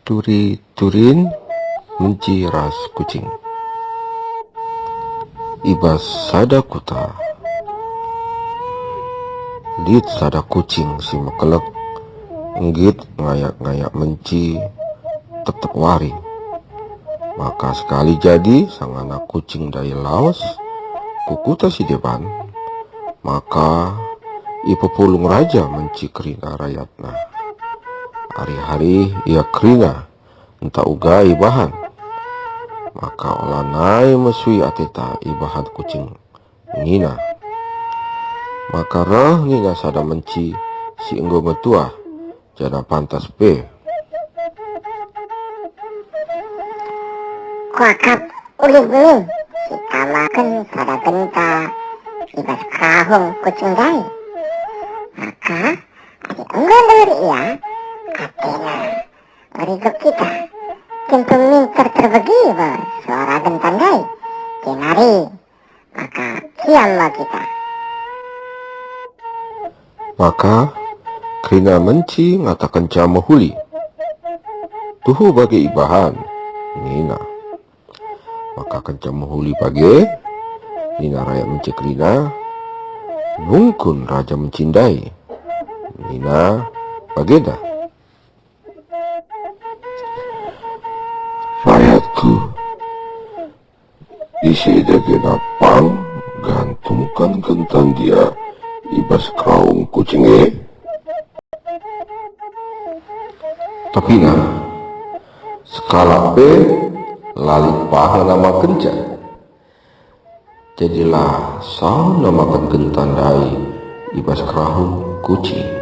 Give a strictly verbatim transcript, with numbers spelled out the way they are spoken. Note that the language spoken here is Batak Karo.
Turi-turin menci ras kucing. I bas sada kuta, lit sada kucing si mekelek, nggit ngayak-ngayak menci tep-tep wari. Maka sekali jadi sangana kucing ndai lawes ku kuta si deban, maka ipepulung raja menci kerina rayatna. Arih-arih ia kerina ntah uga ibahan. Maka olanai mesui ateta ibahan kucing nina. Maka reh nina sada menci si enggo metuah, janah pantas pe. Kuakap ulih min sitamaken sada genta i bas kerahung kucing ndai. Maka adi enggo ndeher ia, atena erigep kita. Kintu minter terbegi me suara genta ndai, jenari maka kiam me kita. Maka kerina menci ngatakenca mehuli, "Tuhu bage ibahan," nina. Maka kenca mehuli bage, nina rayat menci kerina, "Nungkun raja menci ndai," nina bagenda. Rayatku, ise dagena pang gantungken genta ndia i bas kerahung kucing e? Tapi nah, sekalak pe la lit pahna namakenca. Jadi la saum namaken genta ndai i bas kerahung kucing.